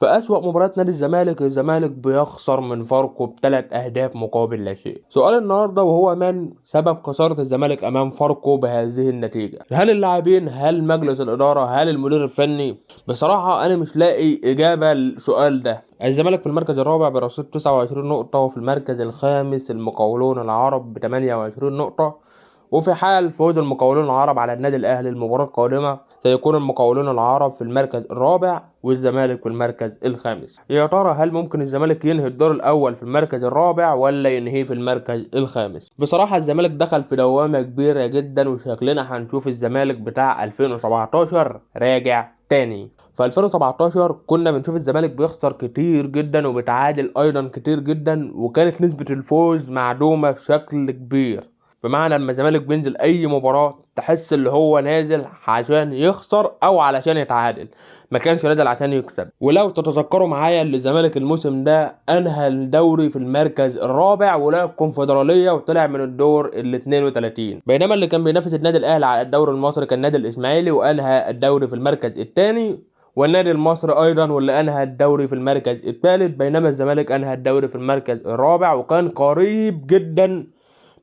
في أسوأ مباراة نادي الزمالك، الزمالك بيخسر من فاركو ب3 أهداف مقابل لا شيء. سؤال النهارده وهو من سبب خسارة الزمالك أمام فاركو بهذه النتيجة؟ هل اللاعبين؟ هل مجلس الإدارة؟ هل المدير الفني؟ بصراحة أنا مش لاقي إجابة للسؤال ده. الزمالك في المركز الرابع برصيد 29 نقطة، وفي المركز الخامس المقاولون العرب ب 28 نقطة. وفي حال فوز المقاولون العرب على النادي الأهلي المباراة القادمة سيكون المقاولون العرب في المركز الرابع والزمالك في المركز الخامس. يا ترى هل ممكن الزمالك ينهي الدور الأول في المركز الرابع ولا ينهيه في المركز الخامس؟ بصراحة الزمالك دخل في دوامة كبيرة جدا، وشكلنا هنشوف الزمالك بتاع 2017 راجع تاني. في 2017 كنا بنشوف الزمالك بيخسر كتير جدا وبيتعادل ايضا كتير جدا، وكانت نسبة الفوز معدومة بشكل كبير. بمعنى لما الزمالك بينزل اي مباراة تحس اللي هو نازل عشان يخسر او علشان يتعادل، ما كانش نازل عشان يكسب. ولو تتذكروا معايا اللي الزمالك الموسم ده انهى الدوري في المركز الرابع ولعب كونفدرالية وطلع من الدور ال 32، بينما اللي كان بينافس النادي الاهلي على الدوري المصري كان النادي الاسماعيلي وانهى الدوري في المركز الثاني، والنادي المصري ايضا واللي انهى الدوري في المركز الثالث، بينما الزمالك انهى الدوري في المركز الرابع وكان قريب جدا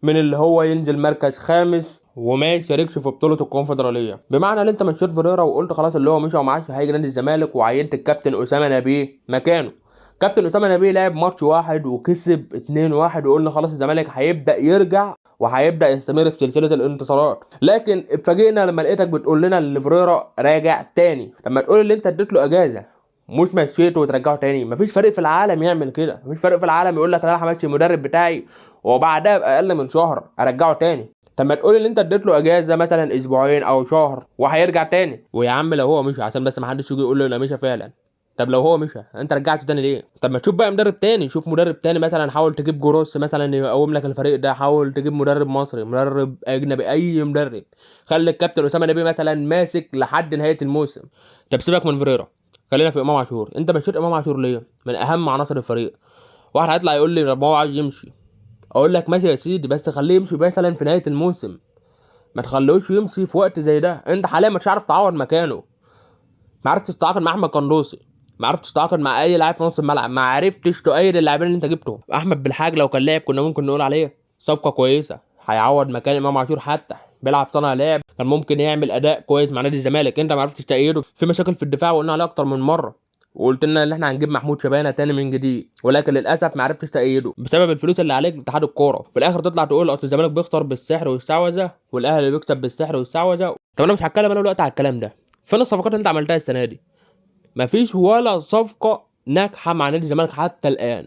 من اللي هو ينزل مركز خامس وما يشاركش في بطولة الكونفدرالية. بمعنى ان انت مشيت فيريرا وقلت خلاص اللي هو مشى وما عادش هيجي نادي الزمالك، وعينت الكابتن أسامة نبيه مكانه. كابتن أسامة نبيه لعب ماتش واحد وكسب 2-1، وقلنا خلاص الزمالك هيبدأ يرجع وهيبدأ يستمر في سلسلة الانتصارات. لكن اتفاجئنا لما لقيتك بتقول لنا ان فيريرا راجع تاني. لما تقول اللي انت اديت له اجازة مش مشيته وترجعه تاني، مفيش فريق في العالم يعمل كده. مفيش فريق في العالم يقول لك انا همشي المدرب بتاعي وبعدها باقل من شهر ارجعه تاني. طب ما تقول ان انت اديت له اجازه مثلا اسبوعين او شهر وهيرجع تاني. ويا عم لو هو مشي، عشان بس ما حدش يجي يقول له انا مشى فعلا، طب لو هو مشى انت رجعته تاني ليه؟ طب ما تشوف بقى مدرب تاني، شوف مدرب تاني مثلا، حاول تجيب جروس مثلا يقوم لك الفريق ده، حاول تجيب مدرب مصري، مدرب اجنبي، اي مدرب. خلي الكابتن اسامة نبيه مثلا ماسك لحد نهاية الموسم. طب سيبك من فيريرا، خلينا في امام عاشور. انت مشيت امام عاشور ليه؟ من اهم عناصر الفريق. واحد هيطلع يقول لي طب هو عايز يمشي، اقول لك ماشي يا سيدي، بس خليه يمشي مثلا في نهاية الموسم، ما تخلوش يمشي في وقت زي ده. انت حاليا مش عارف تعوض مكانه، ما عرفتش تتعاقد مع احمد قندوسي، ما عرفتش تتعاقد مع اي لاعب في نص الملعب، ما عرفتش تؤيد اللاعبين اللي انت جبتهم. احمد بالحاج لو كان لعب كنا ممكن نقول عليه صفقة كويسة، هيعوض مكان امام عاشور، حتى بيلعب صانع لعب كان ممكن يعمل اداء كويس مع نادي الزمالك. انت ما عرفتش تأيده. في مشاكل في الدفاع وقلنا عليها اكتر من مرة، وقلت لنا ان احنا هنجيب محمود شبانه تاني من جديد، ولكن للاسف ما عرفتش تأيده بسبب الفلوس اللي عليك لاتحاد الكورة. في الاخر تطلع تقول اصل الزمالك بيخسر بالسحر والشعوذة والاهلي بيكسب بالسحر والشعوذة. طب انا مش هتكلم انا دلوقتي على الكلام ده. فين الصفقات اللي انت عملتها السنة دي؟ مفيش ولا صفقة ناجحة مع نادي الزمالك حتى الان.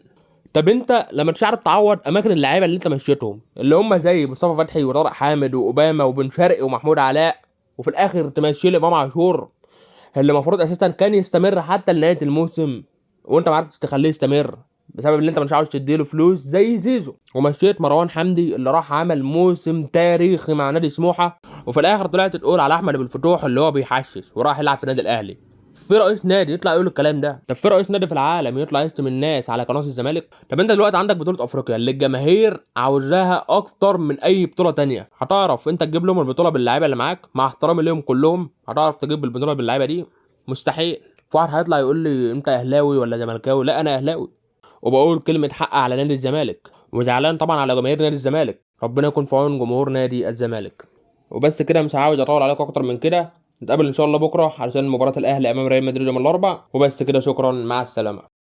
طب انت لما مش عارف تعوض اماكن اللعيبة اللي انت مشيتهم اللي هم زي مصطفى فتحي وطارق حامد واوباما وبن شرقي ومحمود علاء، وفي الاخر تمشي لي امام عاشور اللي المفروض اساسا كان يستمر حتى لنهاية الموسم، وانت ما عرفتش تخليه يستمر بسبب ان انت مش عاوز تديله فلوس زي زيزو، ومشيت مروان حمدي اللي راح عمل موسم تاريخي مع نادي سموحه، وفي الاخر طلعت تقول على احمد ابو الفتوح اللي هو بيحشش وراح يلعب في النادي الاهلي. في رئيس نادي يطلع يقول الكلام ده؟ طب في رئيس نادي في العالم يطلع يشتم الناس على قناة الزمالك؟ طب انت دلوقتي عندك بطوله افريقيا اللي الجماهير عاوزاها اكتر من اي بطوله تانية، هتعرف انت تجيب لهم البطولة باللعيبه اللي معاك؟ مع احترامي ليهم كلهم، هتعرف تجيب البطولة باللعيبه دي؟ مستحيل. في واحد هيطلع يقول لي انت اهلاوي ولا زملكاوي؟ لا انا اهلاوي، وبقول كلمة حق على نادي الزمالك، وزعلان طبعا على جماهير نادي الزمالك، ربنا يكون في عون جمهور نادي الزمالك. وبس كده، مش عاوز اطول عليكم اكتر من كده. نتقابل ان شاء الله بكره علشان مباراة الاهلي امام ريال مدريد يوم الاربعاء. وبس كده، شكرا، مع السلامة.